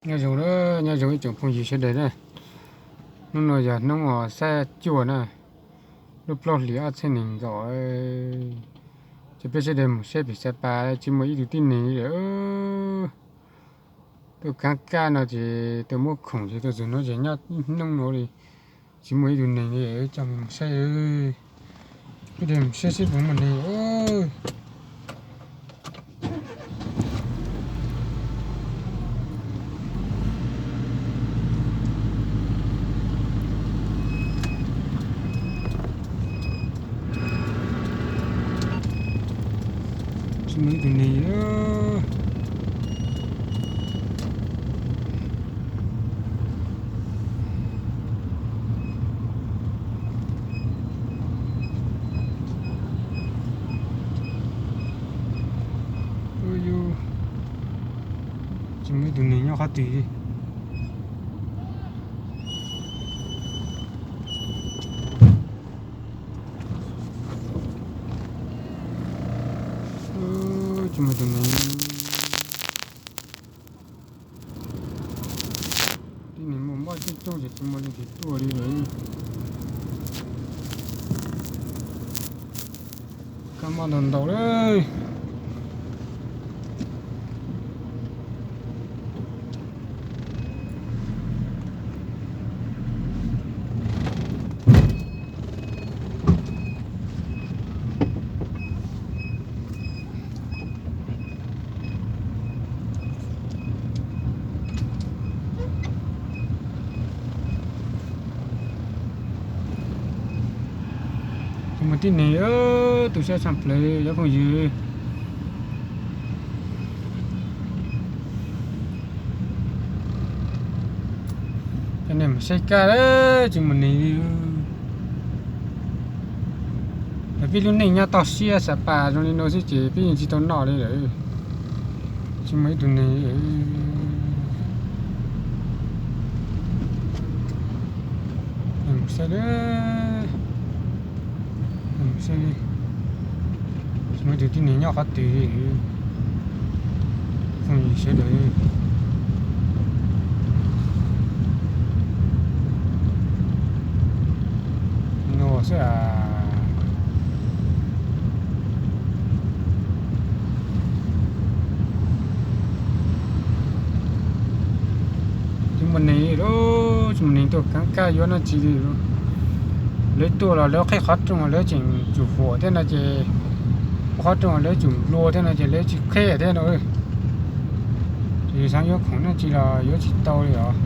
Nyob zoo, nyob zoo ib tsoom phooj ywg sawv daws na. Hnub no yog hnub uas xab cuaj na, lub plaub hlis ob txhiab nees nkaum. Ces peb sawv daws mus saib pem Xab Pas tsis muaj ib tug tib neeg li lawm. Tuaj kab kaj no ces tuaj muab khoom ces tuaj txog no ces nyob ib hnub no li tsis muaj ib tug neeg li. Coj mus saib, peb mus saib seb puas muaj neeg. Tsis muaj ib tug neeg. Tsis muaj ib tug neeg nyob qhov twg li. Tsis muaj tus neeg. Tib neeg muaj mob coob coob ces tsis muaj leej twg tuaj li lawm. Kab mob ntau ntau lawm. Tsis muaj tib neeg, tu siab tshaj plaws cov phooj ywg. Cov neeg mus saib kab, tsis muaj neeg li. Yog peb lub neej nyob toj siab Xab Pas zoo li no xwb ces peb yeej tsis tau noj li lawm. Tsis muaj ib tug neeg. Mus saib, mus saib, tsis muaj ib tug tib neeg nyob qhov twg li. Phooj ywg sawv daws, no xwb as. Tsis muaj neeg li, tsis muaj neeg tuaj kab kaj yuav dab tsi li. Lawv tuaj los lawv qhib qhov rooj, lawv tseem tsum huam thiab no ces, qhov rooj lawv tsum nplua thiab no ces lawv tsis qhib thiab no. Ces xav yuav khoom dab tsi los yuav tsis tau li os.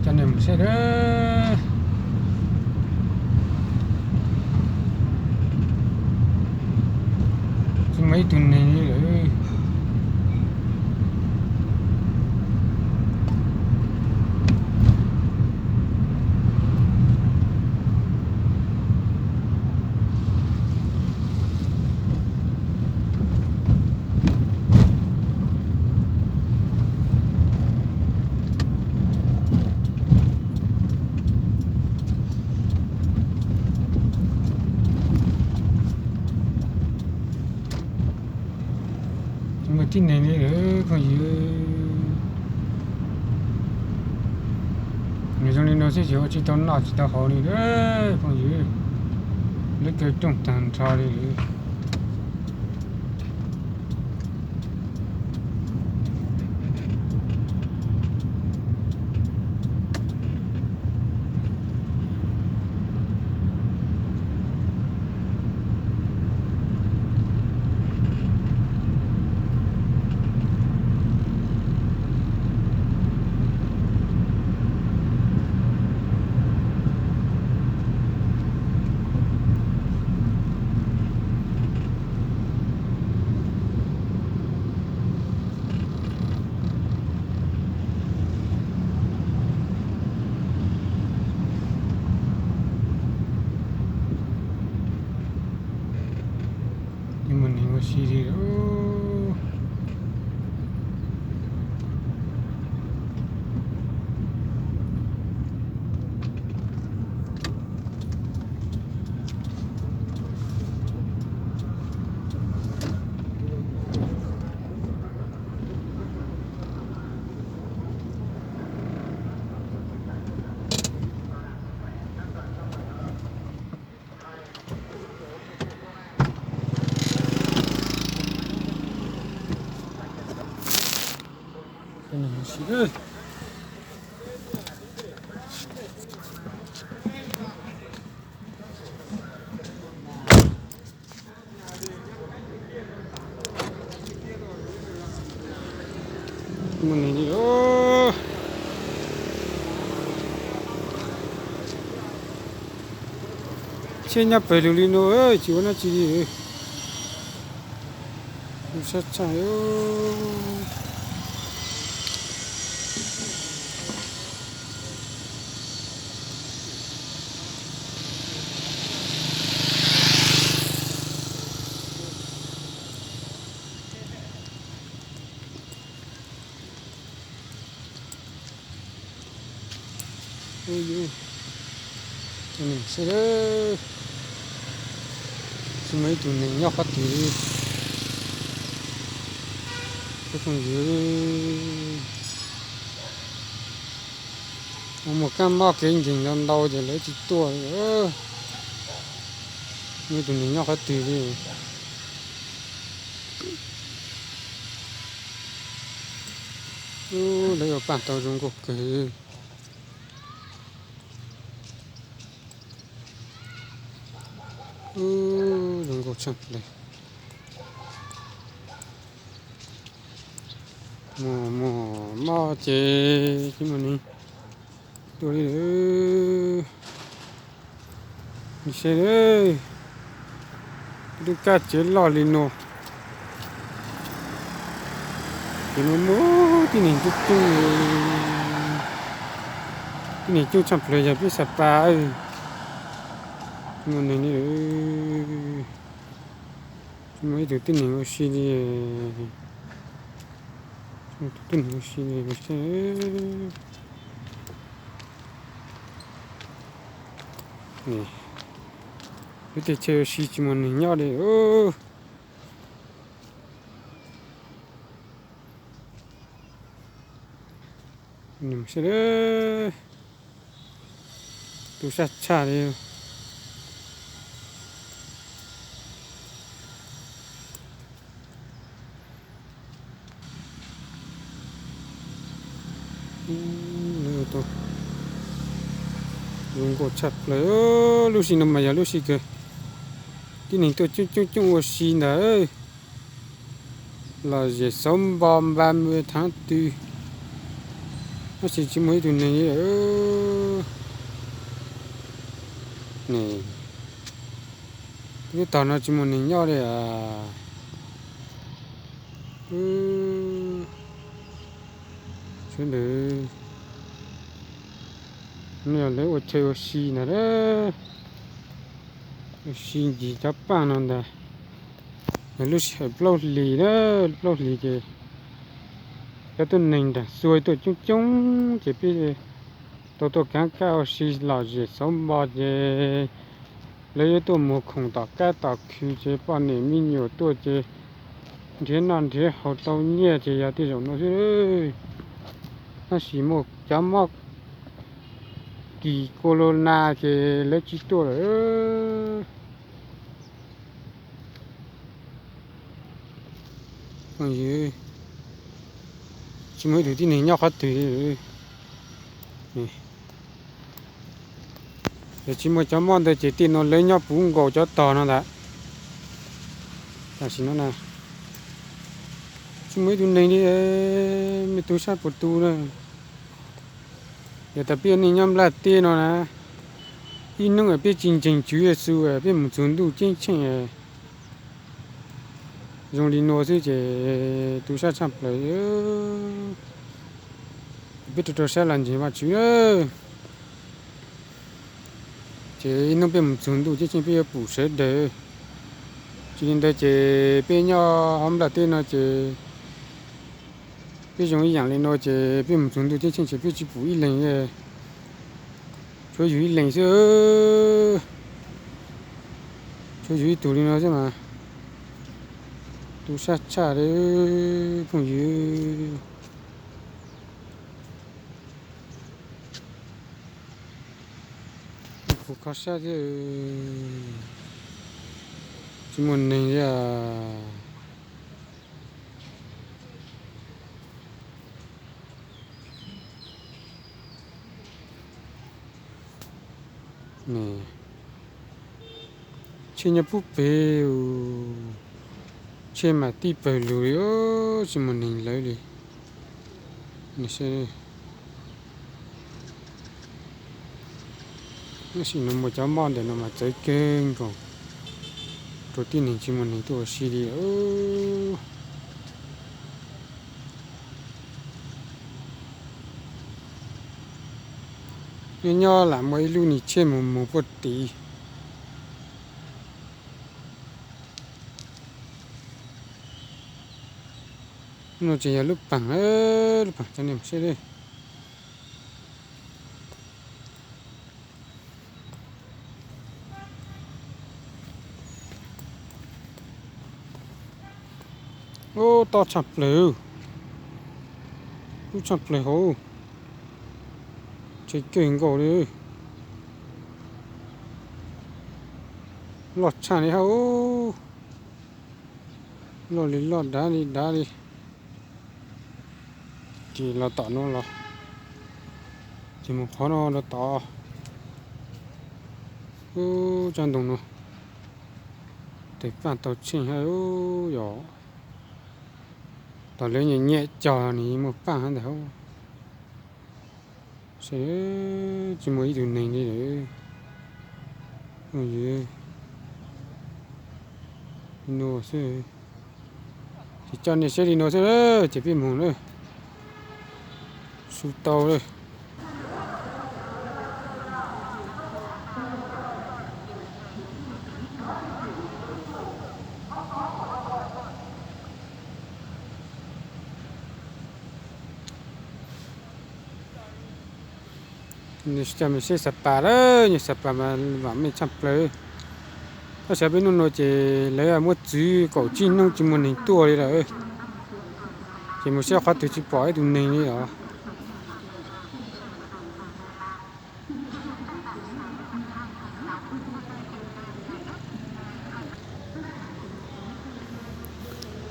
Cov neeg mus saib, tsis muaj ib tug neeg li lawm. Tsis muaj tib neeg li lawm phooj ywg. Nws zoo li no xwb ces ua tsis tau noj tsis tau haus li lawm phooj ywg. Lub caij rooj tag nrho li lawm. Tsis muaj neeg ua si li. Tsheb nyob pawg lug li no tsis ua dab tsi li. Sab tshaj. Tsis muaj ib tug neeg nyob qhov twg li. Phooj ywg, ua muaj kab mob kev nkeeg ntau ntau ces lawv tsis tuaj li. Muaj ib tug neeg nyob qhov twg li. Lawv ua paj tau zoo nkauj kawg. Zoo nkauj tshaj plaws. Muaj, muaj mob ces tsis muaj neeg tuaj li lawm. Saib, lub kab tsev loj li no, ces muaj, muaj tib neeg coob coob, tib neeg coob tshaj plaws yog peb Xab Pas, tsis muaj neeg li. Tsis muaj ib tug tib neeg ua si li. Tib neeg ua si li. Lub teb chaws ua si tsis muaj neeg nyob li. Tu sab tshaj li. Zoo nkauj tshaj plaws. Lub sij no mas yog lub sij kawg tib neeg tuaj coob coob coob ua si ntag. Lom zem xauv npo npa mus thav twg, tab sis tsis muaj ib tug neeg li. Lub tog no tsis muaj neeg nyob li. Sawv daws, no yog lawv ua chaw ua si ntag. Ua si ncig cov paj no ntag. Yog lub sij hawm plaub hlis na, plaub hlis ces cov tuab neeg nram xuaj tuaj coob coob ces peb tau tuaj kaav kab ua si lom zem xauv npo ces lawv yuav tuaj muag khoom tom kab tom khw ces poj niam me nyuam tuaj ces nrhiav noj nrhiav haus tau nyiaj ces yog tej zaum no xwb. Tab sis muaj cov mob kis kos los nas ces lawv tsis tuaj lawm. Phooj ywg, tsis muaj ib tug tib neeg nyob qhov twg li. Yog tsis muaj cov mob ntawd ces tej no lawv nyob puv nkaus cov tog no ntag. Tam sim no na, tsis muaj ib tug neeg li, me tub sab puas tu na. Yog tas peb ua neej nyob nplaj teb no na, ib hnub peb tsis ntseeg Tswv Yexus, peb mus txug ntuj ceeb tsheej zoo li no xwb ces tu sab tshaj plaws. Peb rau rau sab los ntseeg Vajtswv, ces ib hnub peb mus txug ntuj ceeb tsheej peb yuav pum sawv daws. Tsis li ntawd ces peb nyob hauv nplaj teb no ces peb zoo ib yaam li no ces peb mus txug ntuj ceeb tsheej ces peb tsis pum ib leeg, tshuav yug ib leeg xwb. Tshuav yug ib tug li no xwb mas. Tu sab tshaj li phooj ywg. Kuv kho sab thiab, tsis muaj neeg li. Tsheb nyob pub pem, tsheb mas tij pawg lug li, tsis muaj neeg lawv li. Tab sis no muaj cov mob ntawm no mas txawv kawg nkaus, rau tib neeg tsis muaj neeg tuaj ua si li. Nyob nyob lam muaj ib lub niag tsheb mus mus puag tid. No ces yog lub paag, lub paag cov niag seb. Ub, tob tshaj plaws, kub tshaj plaws hauv, tsheb kawg nkaus li, loj tshaj li hab, loj li loj dav li dav li. Ces los tom no los, ces mus qhov no los tom, ub, tsob ntoo no, tes paj tau tsheej hab, yog tom lawv nyiam nyiam cog nws muaj paj hab ntag hab. Tsis muaj ib tug neeg li lawm. Li no xwb, ces coj nej saib li no xwb, ces peb mus lawm, su tau lawm. Coj mej saib Xab Pas lawm, nyob Xab Pas mas vam meej tshaj plaws. Tab sis peb hnub no ces lawv muab txwv kaum tsib hnub tsis muaj neeg tuaj li lawm, ces mus saib qhov twg tsis pom ib tug neeg li os.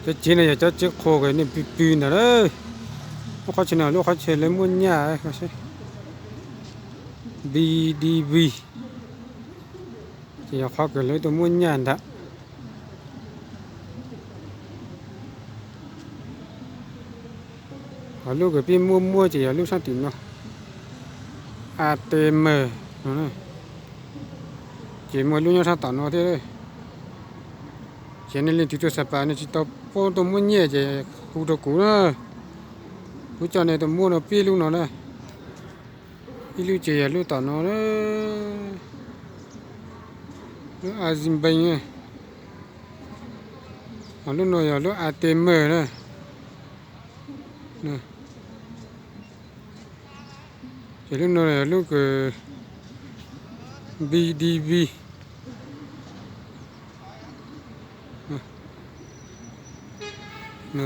Cov tsev no yog cov tsev qhua kws nej pw pw ntawd lawm. Lub qhov chaw no lub qhov chaw lawv muab nyaj, B D B, ces yog qhov kws lawv tuaj muab nyaj ntag. Ho lub kws peb muab muab ces yog lub sab tim no, A T M no, ces muaj lub nyob sab tom no thiab. Ces nej leej twg tuaj Xab Pas nej tsis tau paub tuaj muab nyiaj ces hu rau kuv na, kuv coj nej tuaj muab no peb lub no na. Ib lub ces yog lub tom no, lub Agribank, ho lub no yog lub A T M na. Ces lub no yog lub kws B D B no.